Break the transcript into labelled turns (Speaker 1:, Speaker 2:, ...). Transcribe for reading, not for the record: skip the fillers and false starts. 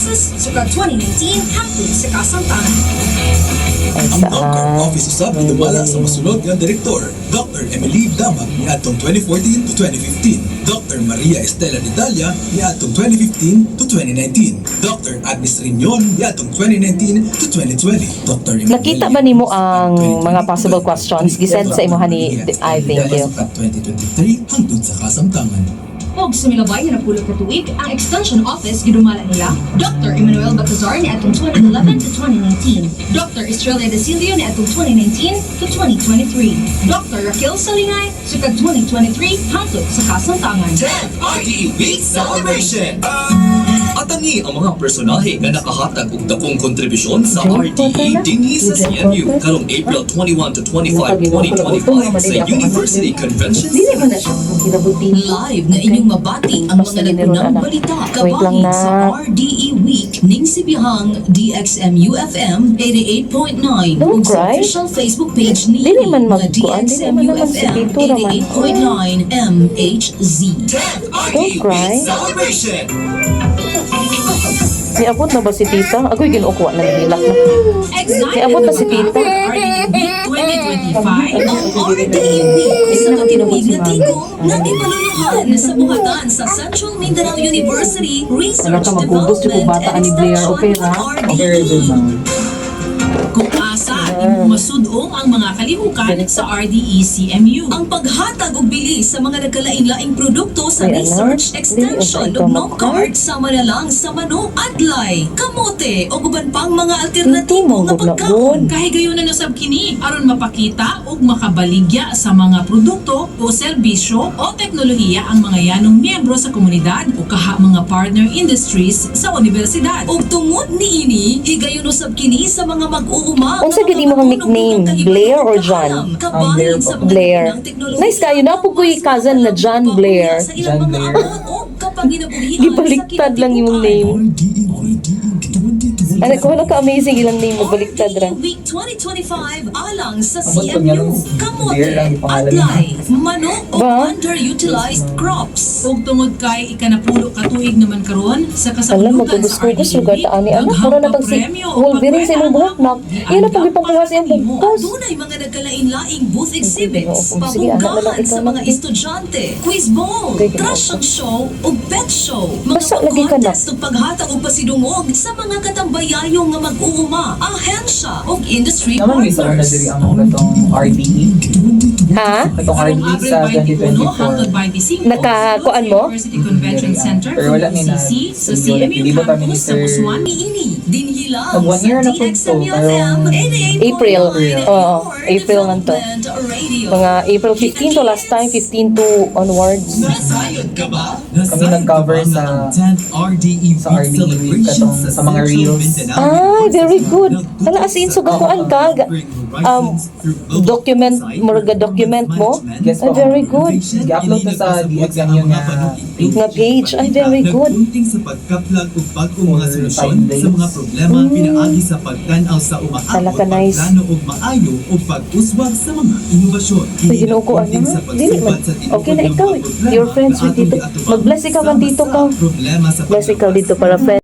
Speaker 1: Casas sukad 2019 hangtod sa kasamtangan.
Speaker 2: Ay,
Speaker 3: Ang
Speaker 2: saan?
Speaker 3: NOMCARB Office usab gidumala sa mosunod nga direktor: Dr. Emily Damag niadtong 2014 to 2015, Dr. Maria Estela Nitalia niadtong 2015 to 2019, Dr. Agnes Riñon niadtong 2019 to 2020, Dr. Emmanuel
Speaker 2: Nakita ba nimo ang
Speaker 3: 2020
Speaker 2: mga possible questions gisend sa imo ni? Ay, thank you.
Speaker 3: Sukad 2023 hangtod sa kasamtangan.
Speaker 1: Og sumilabay nga 10 ka tuig, ang Extension Office gidumala nila: Dr. Emmanuel Baltazar niadtong 2011 to 2019, Dr. Estrella Dacillo niadtong 2019 to 2023, Dr. Raquel Salingay sukad 2023 hangtod sa kasamtangan.
Speaker 4: 10th RDE Week Celebration! Atangi ang mga personahe nga nakahatag og dakong kontribusyon sa
Speaker 2: June
Speaker 4: RDE
Speaker 2: quarter na?
Speaker 4: dinhi sa
Speaker 2: June
Speaker 4: CMU
Speaker 2: quarter?
Speaker 4: karong April 21 to 25, 2025 sa University Convention
Speaker 2: Dili man na siya kinabuti.
Speaker 5: Live nga inyong mabati ang
Speaker 2: Basta
Speaker 5: mga
Speaker 2: giniron,
Speaker 5: nagunang
Speaker 2: anak.
Speaker 5: balita
Speaker 2: Wait lang
Speaker 5: kabahin
Speaker 2: na.
Speaker 5: sa RDE Week ning sibihang DXMU FM 88.9
Speaker 2: Don't
Speaker 5: ug sa
Speaker 2: cry.
Speaker 5: Official Facebook page ni
Speaker 2: Dili man
Speaker 5: nga
Speaker 2: magkuan, dili man
Speaker 5: DXMU
Speaker 2: naman si
Speaker 5: FM
Speaker 2: Tito raman.
Speaker 5: 88.9 MHZ.
Speaker 4: 10th
Speaker 2: Don't
Speaker 4: RDE
Speaker 2: cry.
Speaker 4: Week Celebration!
Speaker 2: Niabot na ba si tita? Agoy, Ginoo ko, na nahilak na.
Speaker 5: Excited
Speaker 2: Niabot na si
Speaker 5: ba
Speaker 2: tita.
Speaker 5: ka? RDE Week 2025. Ang RDE Week sa
Speaker 2: naman tinubos
Speaker 5: katinuig
Speaker 2: si
Speaker 5: nga
Speaker 2: Mama.
Speaker 5: tigom nga gipaluluhan sa buhatan sa Central Mindanao University Research
Speaker 6: Wala ka magubos yung
Speaker 5: Development
Speaker 6: bata
Speaker 5: and
Speaker 6: ni Blair,
Speaker 5: Extension
Speaker 6: okay ra?
Speaker 5: RDE.
Speaker 7: Kung asa imong masudong ang mga kalihukan sa E RDE CMU.
Speaker 5: Ang paghatag og bilis sa mga nagkalain-laing produkto sa
Speaker 2: May alarm?
Speaker 5: research, extension
Speaker 2: Dili,
Speaker 5: ug
Speaker 2: ikaw
Speaker 5: NOMCARB sama na lang sa manok, adlay, kamote o uban pang mga alternatibo
Speaker 2: Ito,
Speaker 5: nga
Speaker 2: manggod na
Speaker 5: pagkaon.
Speaker 2: gud.
Speaker 7: Kahigayunan usab kini aron mapakita ug makabaligya sa mga produkto o serbisyo o teknolohiya ang mga yanong miyembro sa komunidad o kaha mga partner industries sa unibersidad.
Speaker 5: Ug tungod niini, higayon usab kini sa mga mag-uuma
Speaker 2: Unsa
Speaker 5: nga
Speaker 2: gid imong
Speaker 5: mga
Speaker 2: nickname?
Speaker 5: matunong og
Speaker 2: Blair or
Speaker 5: kahibalo ug
Speaker 2: John?
Speaker 5: kaalam, kabahin
Speaker 8: Blair
Speaker 5: sa
Speaker 8: po.
Speaker 5: mga
Speaker 2: Blair.
Speaker 5: nagunang teknolohiya
Speaker 2: Nice kayo na po ko'y cousin na John
Speaker 5: paunya
Speaker 2: Blair.
Speaker 5: sa ilang
Speaker 8: John
Speaker 5: mga
Speaker 8: Blair.
Speaker 5: abot og kapanginabuhian sa
Speaker 2: Gibaliktad lang imong name.
Speaker 3: RDE Week 2025.
Speaker 2: Ano ko ka amazing ilang name mo baliktad ra.
Speaker 5: RDE Week 2025 alang sa
Speaker 8: Abot ko
Speaker 5: CMU,
Speaker 8: niya nung
Speaker 5: kamote,
Speaker 8: Blair lang ipangalan
Speaker 5: adlay, manok o
Speaker 2: Ba?
Speaker 5: underutilized crops.
Speaker 7: Ug tungod kay 10 ka tuig naman karon sa
Speaker 2: Alam,
Speaker 7: kasaulugan sa
Speaker 2: magkugos-kugos
Speaker 7: RDE
Speaker 2: lugar
Speaker 7: Week,
Speaker 2: ta ani anak.
Speaker 7: daghang
Speaker 2: Mura na tag si
Speaker 7: papremyo o
Speaker 2: Wolverine sa imong
Speaker 7: pagwena
Speaker 2: buhok nak. Iya na pag ipangkuha sa imong bugkos.
Speaker 5: Adunay mga nagkalain-laing booth exhibits,
Speaker 2: Ginoo, sige, anak na lang
Speaker 5: pabunggahan
Speaker 2: ikaw
Speaker 5: sa mga
Speaker 2: nak, eh.
Speaker 5: estudyante, quiz bowl,
Speaker 2: Okay, Ginoo.
Speaker 5: trash show ug pet show, mga
Speaker 2: Basta lagi ka na.
Speaker 5: contest ug paghatag og pasidungog sa mga katambayayo nga mag-uuma, ahensya ug industry
Speaker 8: Naman may sa una
Speaker 5: partners.
Speaker 8: diri ang katong RDE.
Speaker 2: Ha?
Speaker 8: Katong
Speaker 7: Karong
Speaker 8: RDE
Speaker 7: Abril
Speaker 8: sa
Speaker 7: 21 hangtod
Speaker 8: 2024.
Speaker 7: 25
Speaker 2: Nakakuan
Speaker 7: sa
Speaker 2: mo?
Speaker 7: University Convention
Speaker 8: Diri, ah.
Speaker 7: Center
Speaker 8: Pero wala ni na-
Speaker 7: UCC sa
Speaker 8: wala.
Speaker 7: CMU
Speaker 8: Gilibot kami ni
Speaker 7: campus sa
Speaker 8: Sir-
Speaker 7: Busuan.
Speaker 5: Niini dinhi lang
Speaker 8: Pag one
Speaker 5: sa
Speaker 8: year na po to,
Speaker 5: DXMU
Speaker 8: parang-
Speaker 5: FM 88.9
Speaker 2: April. Oo,
Speaker 5: your
Speaker 2: April man to.
Speaker 5: Development Radio.
Speaker 2: Mga April 15 to last time, 15 to onwards.
Speaker 4: Nasayod ka ba?
Speaker 8: Kami nag-cover
Speaker 4: Nasayod ka ba ang 10th RDE
Speaker 8: sa
Speaker 4: Week
Speaker 8: RDE Week
Speaker 4: Celebration
Speaker 8: katong sa mga
Speaker 4: Central
Speaker 8: reels.
Speaker 4: Mindanao
Speaker 2: Ay,
Speaker 4: University
Speaker 2: very good.
Speaker 4: nagtutok
Speaker 2: Hala, as in,
Speaker 4: sa
Speaker 2: sugakuan ka.
Speaker 4: Bring
Speaker 2: Um,
Speaker 4: Horizons through global
Speaker 2: document,
Speaker 4: insight,
Speaker 2: murag document mo.
Speaker 4: management,
Speaker 8: Yes
Speaker 2: Ay,
Speaker 8: po.
Speaker 2: very good.
Speaker 8: Gi-upload na sa DXMU nga page.
Speaker 2: Nga page. Ay, very good.
Speaker 4: Nagpunting sa pagkaplag og bag-ong mga
Speaker 8: For
Speaker 4: solusyon
Speaker 8: 5 days.
Speaker 4: sa mga problema pinaagi sa pagtan-aw sa umaabot,
Speaker 2: Hala ka, nice.
Speaker 4: pagplano og maayo ug pag-uswag sa mga inobasyon.
Speaker 2: Ay, Ginoo ko, ano?
Speaker 4: Nagpunting sa
Speaker 2: Dili man.
Speaker 4: pagsugod sa tinuod
Speaker 2: Okay na
Speaker 4: nga
Speaker 2: ikaw
Speaker 4: mga
Speaker 2: eh.
Speaker 4: problema
Speaker 2: Your friends
Speaker 4: na
Speaker 2: with
Speaker 4: atong
Speaker 2: dito.
Speaker 4: giatubang
Speaker 2: Mag-bless ikaw man
Speaker 4: sama
Speaker 2: dito
Speaker 4: sa
Speaker 2: ka.
Speaker 4: Problema sa
Speaker 2: Bless ikaw
Speaker 4: paglapas
Speaker 2: dito para friend.